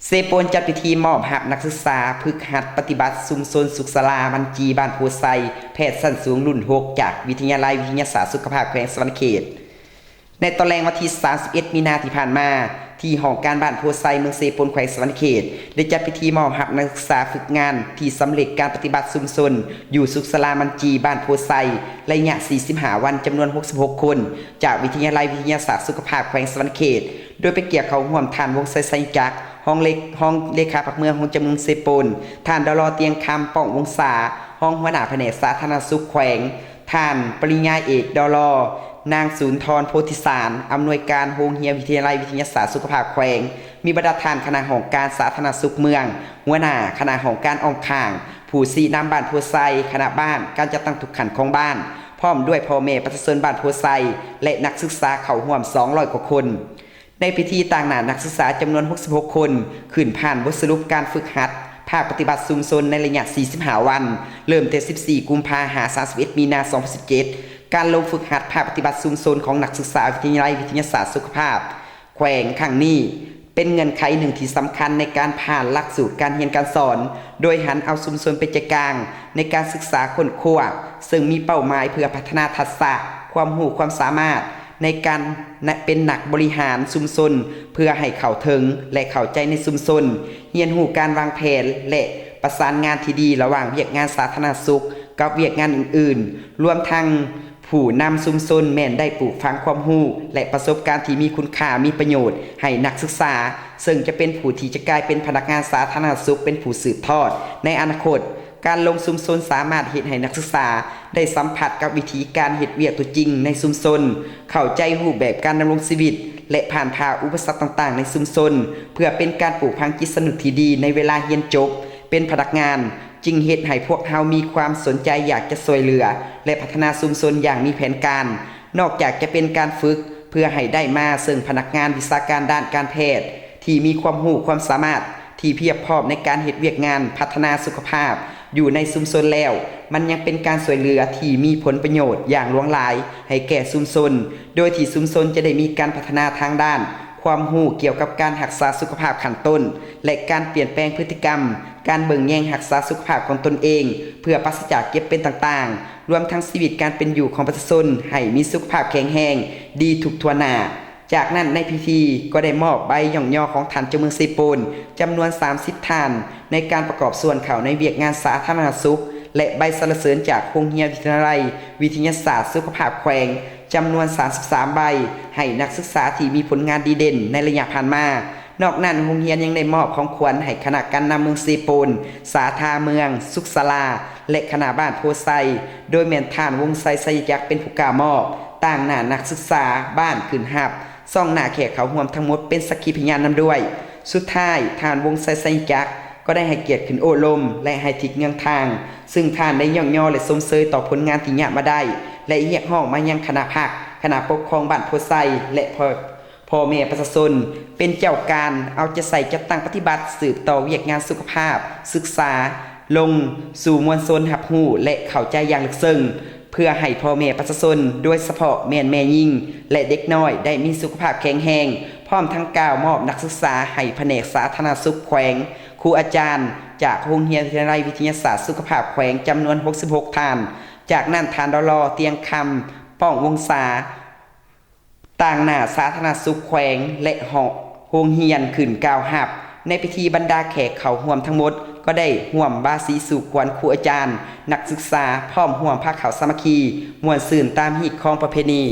ເຊໂປນຈັດພິທີມອບຮັບນັກສຶກສາຝຶກຫັດປະຕິບັດຊຸມຊົນສຸກສາລາມັນຈີ ບ້ານໂພໄຊ, ແພດຊັ້ນສູງລຸ້ນຫົກ ຈາກວິທະຍາໄລວິທະຍາສາດສຸຂະພາບແຂວງສະຫວັນນະເຂດ. ໃນຕອນແລງວັນທີສາມສິບເອັດ ມີນາທີ່ຜ່ານມາ, ທີ່ຫ້ອງການບ້ານໂພໄຊ ເມືອງເຊໂປນ ແຂວງສະຫວັນນະເຂດ ໄດ້ຈັດພິທີມອບຮັບນັກສຶກສາຝຶກງານທີ່ສຳເລັດການປະຕິບັດຊຸມຊົນຢູ່ສຸກສາລາມັນຈີ ບ້ານໂພໄຊ ໄລຍະ ສີ່ສິບຫ້າ ວັນ ຈຳນວນ ຫົກສິບຫົກ ຄົນ ຈາກວິທະຍາໄລວິທະຍາສາດສຸຂະພາບແຂວງສະຫວັນນະເຂດ, ໂດຍເປັນກຽດເຂົ້າຮ່ວມທ່ານ ວົງໄຊ ໄຊຍະຈັກ ຮອງເລ- ຮອງເລຂາພັກເມືອງ ຮອງເຈົ້າເມືອງເຊໂປນ, ທ່ານ ດລ ຕຽງຄຳ ປ້ອງວົງສາ ຮອງຫົວໜ້າພະແນກສາທາລະນະສຸກແຂວງ, ທ່ານ ປະລິນຍາເອກ ດລ ນາງ ສູນທອນ ໂພທິສານ ອຳນວຍການໂຮງຮຽນວິທະຍາໄລວິທະຍາສາດສຸຂະພາບແຂວງ, ມີບັນດາທ່ານຄະນະຫ້ອງການສາທາລະນະສຸກເມືອງ, ຫົວໜ້າຄະນະຫ້ອງການອ້ອມຂ້າງ, ຜູ້ຊີ້ນຳບ້ານໂພໄຊ, ຄະນະບ້ານ, ການຈັດຕັ້ງທຸກຂັ້ນຂອງບ້ານ, ພ້ອມດ້ວຍພໍ່ແມ່ປະຊາຊົນບ້ານໂພໄຊ ແລະ ນັກສຶກສາເຂົ້າຮ່ວມ ສອງຮ້ອຍ ກວ່າຄົນ. ໃນພິທີ, ຕາງໜ້ານັກສຶກສາຈຳນວນ ຫົກສິບຫົກ ຄົນ ຂຶ້ນຜ່ານບົດສະຫຼຸບການຝຶກຫັດພາກປະຕິບັດຊຸມຊົນໃນໄລຍະ ສີ່ສິບຫ້າ ວັນ, ເລີ່ມແຕ່ ສິບສີ່ ກຸມພາ ຫາ ສາມສິບເອັດ ມີນາ ສອງພັນສິບເຈັດ. ການລົງຝຶກຫັດພາກປະຕິບັດຊຸມຊົນຂອງນັກສຶກສາວິທະຍາໄລວິທະຍາສາດສຸຂະພາບແຂວງຄັ້ງນີ້ ເປັນເງື່ອນໄຂໜຶ່ງທີ່ສຳຄັນໃນການຜ່ານຫຼັກສູດການຮຽນການສອນ, ໂດຍຫັນເອົາຊຸມຊົນເປັນໃຈກາງໃນການສຶກສາຄົ້ນຄວ້າ, ເຊິ່ງມີເປົ້າໝາຍເພື່ອພັດທະນາທັກສະ, ຄວາມຮູ້ຄວາມສາມາດ ໃນການເປັນນັກບໍລິຫານຊຸມຊົນ ເພື່ອໃຫ້ເຂົ້າເຖິງ ແລະ ເຂົ້າໃຈໃນຊຸມຊົນ, ຮຽນຮູ້ການວາງແຜນ ແລະ ປະສານງານທີ່ດີລະຫວ່າງວຽກງານສາທາລະນະສຸກກັບວຽກງານອື່ນໆ, ລວມທັງຜູ້ນຳຊຸມຊົນແມ່ນໄດ້ປູກຝັງຄວາມຮູ້ ແລະ ປະສົບການທີ່ມີຄຸນຄ່າ, ມີປະໂຫຍດໃຫ້ນັກສຶກສາ, ເຊິ່ງຈະເປັນຜູ້ທີ່ຈະກາຍເປັນພະນັກງານສາທາລະນະສຸກເປັນຜູ້ສືບທອດໃນອະນາຄົດ. ການລົງຊຸມຊົນສາມາດເຮັດໃຫ້ນັກສຶກສາໄດ້ສຳຜັດກັບວິທີການເຮັດວຽກຕົວຈິງໃນຊຸມຊົນ, ເຂົ້າໃຈຮູບແບບການດຳລົງຊີວິດ ແລະ ຜ່ານຜ່າອຸປະສັກຕ່າງໆໃນຊຸມຊົນ, ເພື່ອເປັນການປູກຝັງຈິດສຳນຶກທີ່ດີໃນເວລາຮຽນຈົບເປັນພະນັກງານ, ຈຶ່ງເຮັດໃຫ້ພວກເຮົາມີຄວາມສົນໃຈຢາກຈະຊ່ວຍເຫຼືອ ແລະ ພັດທະນາຊຸມຊົນຢ່າງມີແຜນການ. ນອກຈາກຈະເປັນການຝຶກເພື່ອໃຫ້ໄດ້ມາເຊິ່ງພະນັກງານວິຊາການດ້ານການແພດ ທີ່ມີຄວາມຮູ້ຄວາມສາມາດທີ່ພຽບພ້ອມໃນການເຮັດວຽກງານພັດທະນາສຸຂະພາບຢູ່ໃນຊຸມຊົນແລ້ວ, ມັນຍັງເປັນການຊ່ວຍເຫຼືອທີ່ມີຜົນປະໂຫຍດຢ່າງຫຼວງຫຼາຍໃຫ້ແກ່ຊຸມຊົນ, ໂດຍທີ່ຊຸມຊົນຈະໄດ້ມີການພັດທະນາທາງດ້ານຄວາມຮູ້ກ່ຽວກັບການຮັກສາສຸຂະພາບຂັ້ນຕົ້ນ ແລະ ການປ່ຽນແປງພຶດຕິກຳ, ການເບິ່ງແຍງຮັກສາສຸຂະພາບຂອງຕົນເອງ ເພື່ອປາສະຈາກເຈັບເປັນຕ່າງໆ, ລວມທັງຊີວິດການເປັນຢູ່ຂອງປະຊາຊົນໃຫ້ມີສຸຂະພາບແຂງແຮງດີທຸກທົ່ວໜ້າ. ຈາກນັ້ນໃນພິທີກໍໄດ້ມອບໃບຍ້ອງຍໍຂອງທ່ານເຈົ້າເມືອງເຊໂປນຈຳນວນ ສາມສິບ ທ່ານ ໃນການປະກອບສ່ວນເຂົ້າໃນວຽກງານສາທາລະນະສຸກ ແລະ ໃບສັນລະເສີນຈາກໂຮງຮຽນວິທະຍາໄລວິທະຍາສາດສຸຂະພາບແຂວງຈຳນວນ ສາມສິບສາມ ໃບ ໃຫ້ນັກສຶກສາທີ່ມີຜົນງານດີເດັ່ນໃນໄລຍະຜ່ານມາ. ນອກນັ້ນ, ໂຮງຮຽນຍັງໄດ້ມອບຂອງຂວັນໃຫ້ຄະນະການນຳເມືອງເຊໂປນ, ສາທາເມືອງ, ສຸກສາລາ ແລະ ຄະນະບ້ານໂພໄຊ, ໂດຍແມ່ນທ່ານ ວົງໄຊ ໄຊຍະຈັກ ເປັນຜູ້ກ່າວມອບ, ຕາງໜ້ານັກສຶກສາບ້ານຂຶ້ນຮັບ, ຊ່ອງໜ້າແຂກເຂົ້າຮ່ວມທັງໝົດເປັນສັກຂີພະຍານນຳດ້ວຍ. ສຸດທ້າຍ, ທ່ານ ວົງໄຊ ໄຊຍະຈັກ ກໍໄດ້ໃຫ້ກຽດຂຶ້ນໂອ້ລົມ ແລະ ໃຫ້ທິດເງືອງທາງ, ຊຶ່ງທ່ານໄດ້ຍ້ອງຍໍ ແລະ ຊົມເຊີຍຕໍ່ຜົນງານທີ່ຍາດມາໄດ້ ແລະ ຮຽກຮ້ອງມາຍັງຄະນະພັກ, ຄະນະປົກຄອງບ້ານໂພໄຊ ແລະ ພໍ່ ພໍ່ແມ່ປະຊາຊົນເປັນເຈົ້າການເອົາໃຈໃສ່ຈັດຕັ້ງປະຕິບັດ ສືບຕໍ່ວຽກງານສຸຂະພາບ, ສຶກສາ, ລົງສູ່ມວນຊົນຮັບຮູ້ ແລະ ເຂົ້າໃຈຢ່າງເລິກເຊິ່ງ, ເພື່ອໃຫ້ພໍ່ແມ່ປະຊາຊົນ, ໂດຍສະເພາະແມ່ນແມ່ຍິງ ແລະ ເດັກນ້ອຍ ໄດ້ມີສຸຂະພາບແຂງແຮງ, ພ້ອມທັງກ່າວມອບນັກສຶກສາໃຫ້ພະແນກສາທາລະນະສຸກແຂວງ, ຄູອາຈານຈາກໂຮງຮຽນວິທະຍາໄລວິທະຍາສາດສຸຂະພາບແຂວງຈຳນວນ ຫົກສິບຫົກ ທ່ານ. ຈາກນັ້ນ, ທ່ານ ດລ ຕຽງຄຳ ປ້ອງວົງສາ ຕາງໜ້າສາທາລະນະສຸກແຂວງ ແລະ ໂຮງຮຽນຂຶ້ນກ່າວຮັບ. ໃນພິທີ, ບັນດາແຂກເຂົ້າຮ່ວມທັງໝົດກໍໄດ້ຮ່ວມບາສີສູ່ຂວັນຄູອາຈານ, ນັກສຶກສາ, ພ້ອມຮ່ວມພາເຂົ້າສາມັກຄີ, ມ່ວນຊື່ນຕາມຮີດຄອງປະເພນີ.